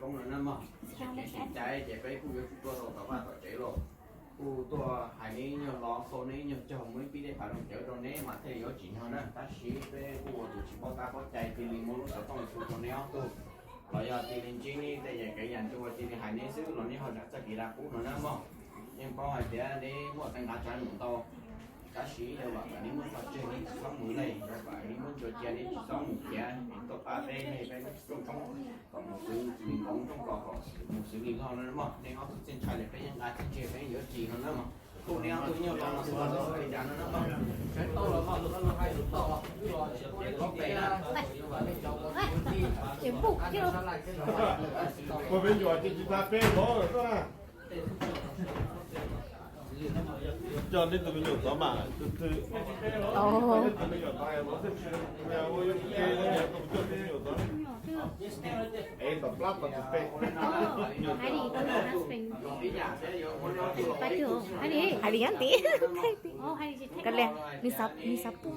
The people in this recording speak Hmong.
Coob no na mog, tsis cai ces peb kuj yuav tsum tuaj rau tom vaj tom tsev los kuj tuaj hais neb nyuag lo, xau neb nyuag caug, muaj ib pib teb phav zoo cawv rau neb mas thiaj yuav tsim nyog na. Tab sis peb kuj ua tus tsis paub tab paub cai, cia li muab lub xov tooj tu rau neb ob tug, los yog cia li ntsib neb tej yam kev yam ncua cia li hais neb xwb los neb ho zam txoj kev dag qub no na mog. Yeej paub hais tias neb muaj teeb nqa tsav num ntau, tab sis yog vam kom neb muab tso tseg, neb tsis txhob mus lej, yog vam neb muab ntsuas cia, neb tsis txhob mus khiav, neb tuaj pab peb, peb rooj tshoob kom mus xwb, nws nkoos rooj kos kom mus xws li log no mog. Neb ob tug txij ntshai li peb yeej nqa txij ntseg, peb yuav tsis no na mog. Kuj neb ob tug nyuag lo no xwb los tau li cas no na mog. Tau los mog, tus no hais lus tau. Ces peb nyuam ces tsis tas peb lov na. Coj neb tus me nyuam tod mas, tus twg, neb tus me nyuam tod, tus me nyuam tod, es tom plab tod tus peb. Hais li nyob ntiv, koj li, nws xav, nws xav pub.